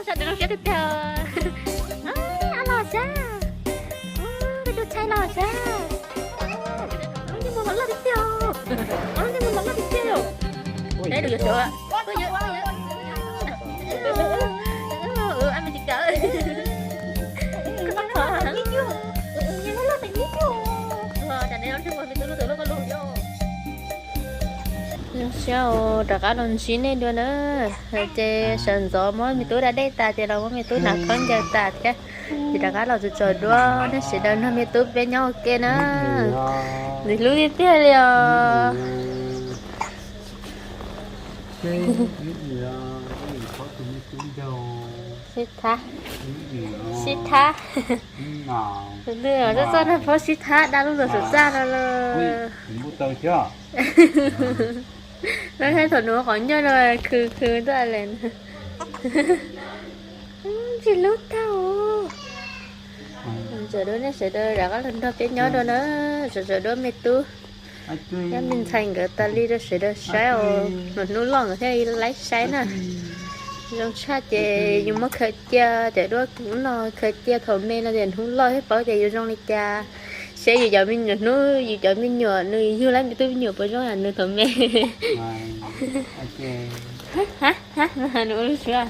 Txog tus zoo siab tiag tiag. Ab los sab, tus tshais los sab. Lub ntsej muag los loj tiag tiag, lub ntsej muag los loj tiag tiag. Dab lub yuav sab, ab me tsis kawm. Zoo siab rov qab los ntsib nej dua na. Ces sawv ntxov muab me tub da dej tas ces los muab me tub hnav khaub ncaws tas thiab. Ces rov qab los txog tso dua, nej sawv daws nrog me tub peb nyob ua ke na. Nws hlub tiag tiag li os. Sib thab, sib thab. Txoj txoj nag phob sib thab da lub ntaus saum txaj no lawm. Lawv hais thaum nws ua qhov ncauj no khwv khwv tuaj li. Tsis hlub tau. Sawv daws, nej sawv daws rov qab los nrog peb nyob dua na, sawv sawv daws me tub. Nyob me ntxhais nkawd tas li rau sawv daws saib os, mas hnub loj nkawd thiaj li laib saib na. Zoo tshaj ces yus muab khaws cia, cov duab kuv no khaws cia thaum me no ces hnub loj thiaj paub tias yus zoo li cas. Saib yus cov me nyuam hnub, yus cov me nyuam nws yug lawm me tub me nyuam puas zoo yam nws thaum me. Nws ua lub suab.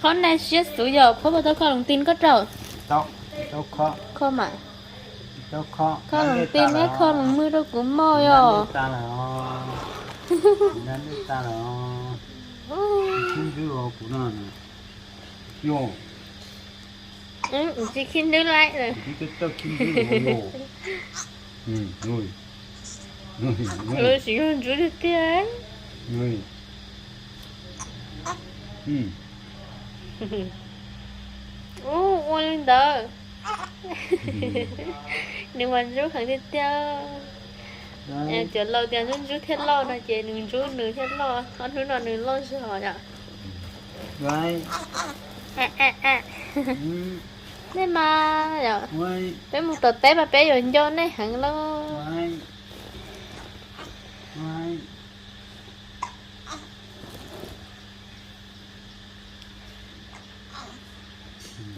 Qhov nag siab xwb yog phob puas tau kho loos tis koj rau? Kho mas. Kho loos tis neb kho loos mwj rau kuv mog yog. Tsis khib ntswb lawm. Tsis yog ntsuab tiag tiag. Ua li ntawd. Nws mas ntsuab heev tiag tiag. Cov laus tias ntsuab ntsuab thiaj loj no ces nws ntsuab nws thiaj loj, ob hnub no nws loj zog yom. Nej mas yom, peb mus tom teb mas peb yuav nco nej heev lauj.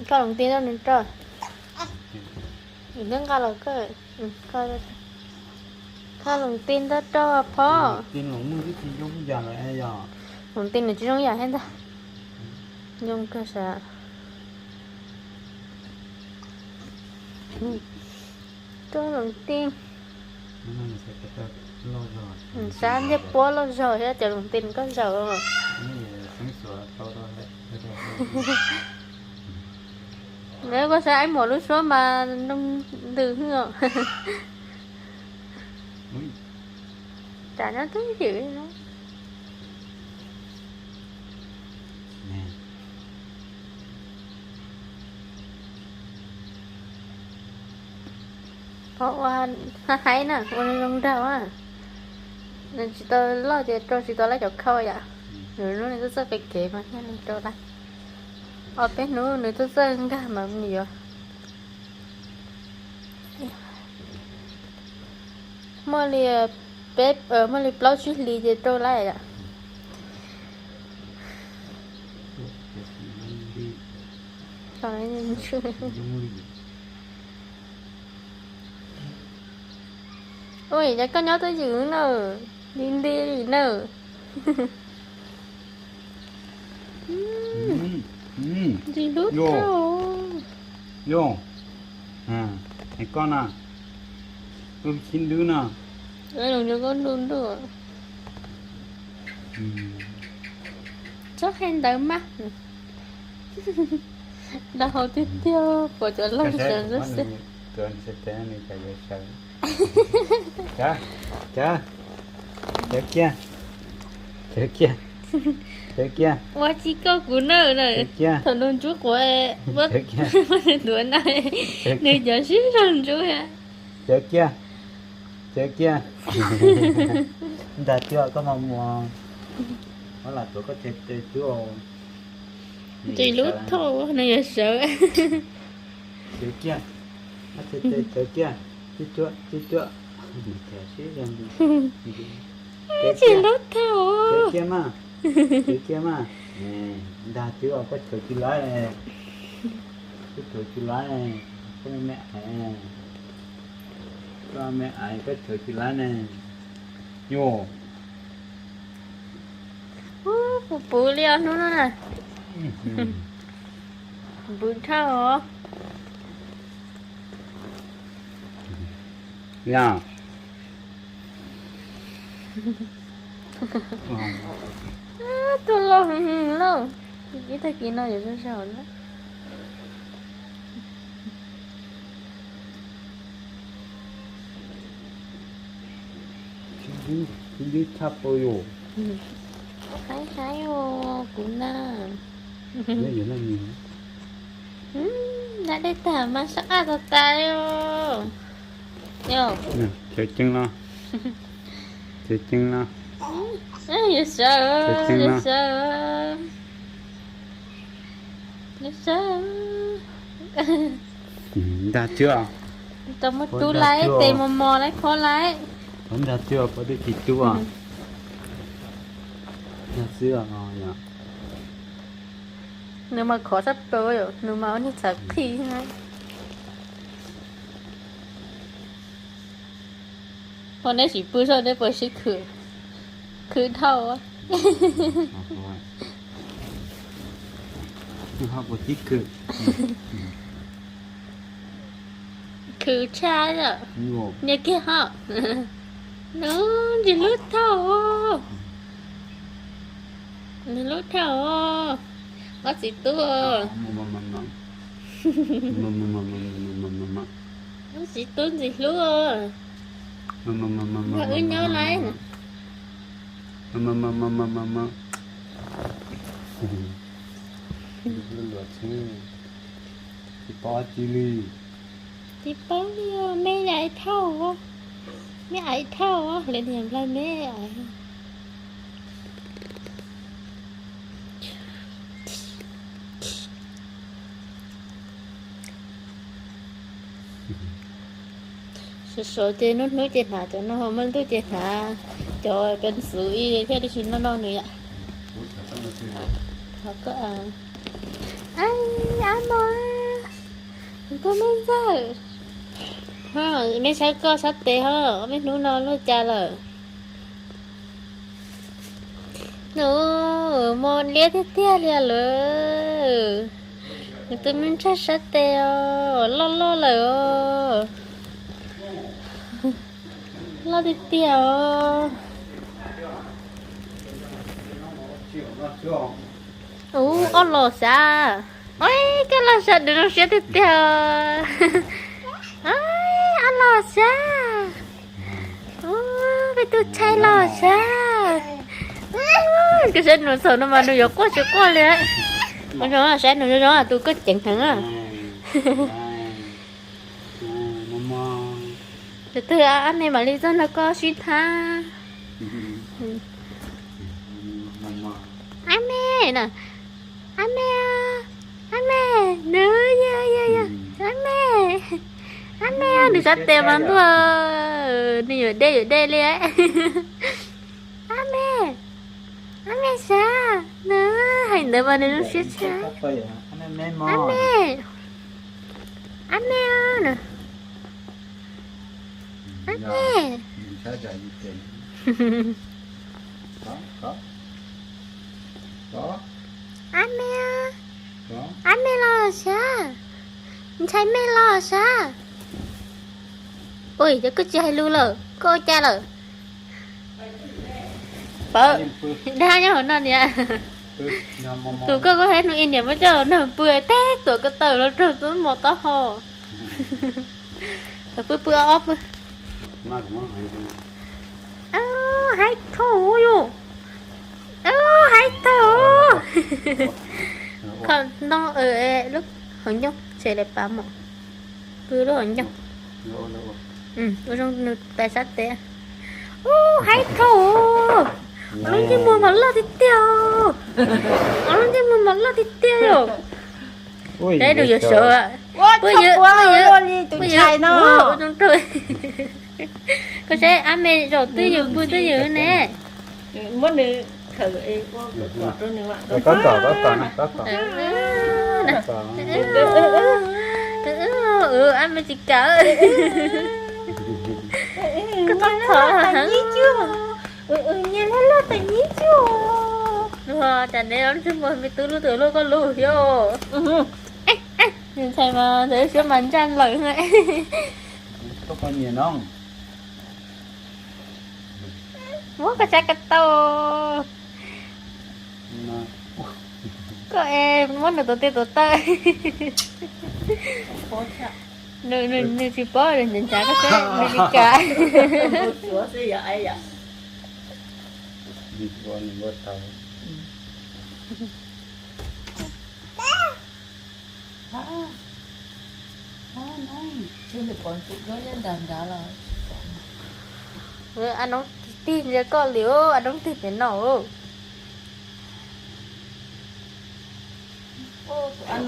Kho loos tis rau nws rau. Nws twb nqa los koj. Kho loos tis ntawd rau phob. Loos tis nws tsis zoo yam thiab ntag. Zoo kawg sav. Rau loos tis. Sab ntiaj puab loj zog thiab cov loos tis koj zaum. Nws koj saib Aib Muas lub suab mas noo ntws hwj os. Tsam nyob twb ywm li no. Qhov ua haib na ua zoo nraug a. Nws tsis tau loj ces rau tsis tau lawv cov khau yom. Nws hnub nws twb txawj qi kev mas thiaj li rau lawv. Ob peb hnub nws twb txawj nkag mas mus yuav. Muaj li peb, muaj li plaub tsib hlis ces rau lawm yom. Ua cas koj nyob twb ywm na, nti nti li na. Ntxim hlub tau. Yog, es koj na, koj khib ntswb na. Koj ntuj ntuj. Txhob hais ntawd mas. Nrau hau tiag tiag, puas cov laus sawv ntsuab xwb. Ua tsis koj kuv nawb na. Thaum nws ntsuab quav, muab nws tuav na, nws cov sib zog ntsuab. Ntag cuaj koj mas muas, muab lam tuav koj txhais tes xwb. Ntxim hlub thaum nws yuav sawv. Txhais tes txhais kiag, tib cuab tib cuab. Tsis hlub thaum. Kiag mas, kiag mas. Ndag twb os, koj chaw tsis laib, koj chaw tsis laib, koj me aiv, koj me aiv koj chaw tsis laib ne. Yus. Puv puv li os hnub no na. Puv dhau os. Yog. Tuaj loj heev lauj. Ib tag kis no yuav zog zog na. Ntub tshaj plaws yus. Haib haib os kuv na. Nyob dej tag mas sab qaj tag tas li. Yog. Chaw ceeb no. Chaw ceeb no. Yuav sawv, yuav sawv. Yuav sawv. Ndag twb. Tau muab rub laiv, tes mos mos laiv, khov laiv. Ndag twb pov twb tsis rub. Ndag twb no yog. Nws mas khov sab plaws, nws mas ua niag txhav qhi na. Pog neb sim pw soj neb puas sib khwm? Khwv dhau. Khwv tshaj yom. Niag kiag ho. Nws ntsis hlub thauj. Ntsis hlub thauj. Ob txiv tub. Ob txiv tub ntsis hlub. Nrog wb nyob laiv. Tsis paub li. Tsis paub li, mej aiv thauj, mej aiv thauj, lawv niam nplog mej aiv. Sov sov ces hnub hnub ces hnav cov no, hmo ntuj ces hnav cov peev xwm ib thiaj li tsis noj noj nws yom. Ab mos, kuv tus me ntxawg, mej saib koj sab tes ho, mej hnub no luaj cas lawm. Nws mos liab tiag tiag li lawm. Nws tus me ntxawg sab tes os, loj loj lawm os. Loj tiag tiag os. Ub, ob los xav. Ub, koj los xav, nws zoo siab tiag tiag. Ob los xav. Ub, peb tus tshais los xav. Koj saib nws txhaum no mas nws yuav quaj tsis quaj li. Mus zoo saib nws zoo zoo tus koj ceev heev. Tus twg ab me mam li txog nrog koj sib thab. Ab me na, ab me, ab me, nws yog, yog, yog, ab me, ab me, nws sab tes mas ntuj, nws yuav dej yuav dej li. Ab me, ab me sav, nws hais ntawd mas nws zoo siab tshaj. Ab me, ab me, ab me, ab me, ab me los sav, ntshai mej los sav. Ui, cov koj tsis hais lus lawm, koj ua cas lawm? Pawv, dab nyob hauv no niam. Tus koj koj hais nug ib niam muab coj nag pw teb tuam ko taw los raug tus mos taub hau. Pw pw ob pw. Haib thaum yus, haib thaum. Kho ntoo lub hauv ncauj tseg lawv pav mom. Pw lub hauv ncauj. Ua zoo nws tais sab tes. Ub, haib thaum. Lub ntsej muag mas loj tiag tiag. Lub ntsej muag mas loj tiag tiag yom. Teb nws yuav sawv. Pw ywm, pw ywm, pw ywm. Koj saib ab me zaum twj ywm pw twj ywm ne. Muab nws khawm, kom rau nws mam. Koj kom, koj kom, koj kom. Ab me tsis kam. Koj txhob thov heev. Nyias laj laj tas nyib cuag. Cas neb lub ntsej muag me tub lub twg luaj koj lub thiab. Ntshai mas ntshai siab mas ntsaj lawm. Muab koj saib koj tau. Koj es muab nws tus tes tus taw. Nws tsis paub, nws ncav koj seb nws li cas. Ab noob tig ntsia koj li, ab noob tig pem no. Nyiam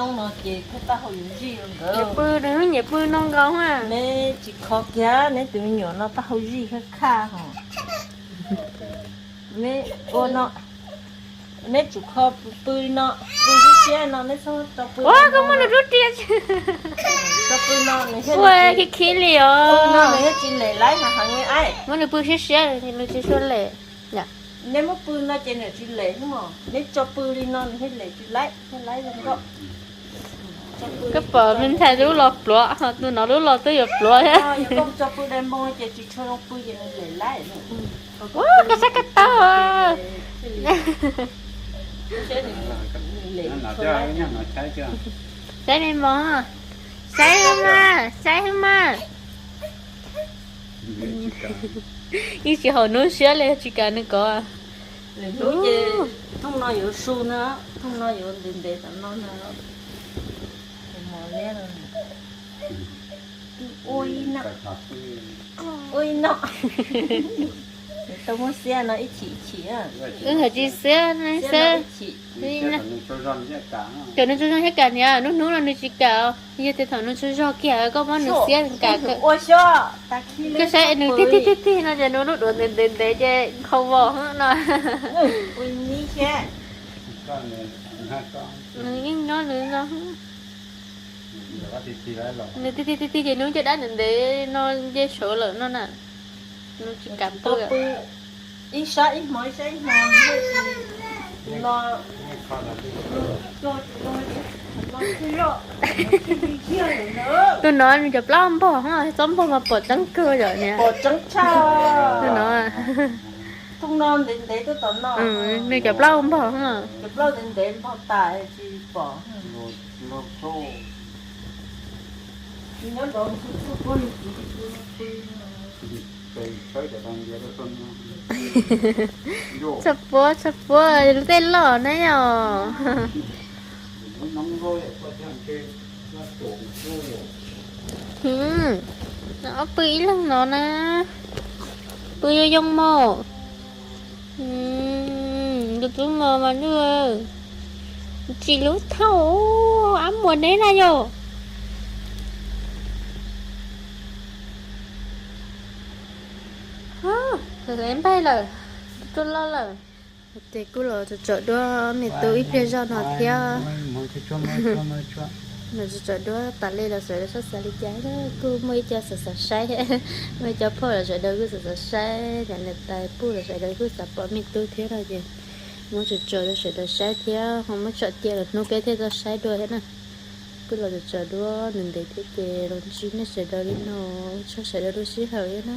pw, nws nyiam pw no nkaus. Neb tsis kho kiag neb tus me nyuam no taub hau zij khaj khaj hos. Neb ua no, neb tsum kho pw li no, pw siab siab no neb txhob tso pw. Ua koj muab nws rub ria. Tso pw no nws thiaj, ua li khib khib li os. Nws thiaj tsis lem laib heev heev li. Muab nws pw siab siab nws tsis tshua lem. Neb muab pw no ces nws tsis lem, neb tso pw li no nws thiaj lem tsis laib, thiaj laib zoo nkauj. Koj pom me ntxhais lub los pluav, tus no lub los twb yuav pluav thiab. Yog koj tso pw dai npoo ces tsis tshua zoo pw ces nws lem laib. Ua koj saib koj tau. Saib me mos, saib mas, saib mas. Yeej tsis haum hnub siab li tsis kam nws kov. Hnub ces thooj no yuav su na, thooj no yuav ntev ntev tom no na. Ua ib no, ua ib no. Tau muab xiab no ib chim ib chim. Wb hais tsis xiab, xiab. Cov nws tsaug zog thiab kam niam, hnub hnub no nws tsis kam. Yog tias thaum nws tsaug zog kiag koj muab nws xiab kam. Koj saib nws tig tig tig tig no ces nws lub duav ntev ntev ntev ces nkhaus vos no. Nws yeej nyob nws no. Nws tig tig tig tig ces nws caj dab ntev ntev no nce saud lawm no na. Nws tsis kam pw. Ib sab ib hmo ib sab ib hmo. Tus no nws cov plaub npog, txob npog mas pom tseeb kawg yom niam. Tus no, nws cov plaub npog. Txhob puab, txhob puab, tej loj na yom. Ob pw ib leeg no na, pw yoo yoo mog. Tus tub mos mas nws tsis lub thauj, ab muag neb na yom. Npaig lawm, tuaj loj lawm. Ces kuj los tsom tsom duab me tub ib pliag zog no thiab. Los tsom tsom duab tas li los sawv daws xav li cas, kuj muaj ib co xav xav saib, muaj ib co phauj los sawv daws kuj xav xav saib, niam niam tais puj los sawv daws kuj xav pom me tub thiab no ces muab tsom tsom rau sawv daws saib thiab ho muab tsom cia los hnub peb thiaj tau saib dua thiab na. Kuj los tsom tsom duab ntev ntev thiab ces los ntsib nej sawv daws li no, ua tsaug sawv daws lub sij hawm thiab na.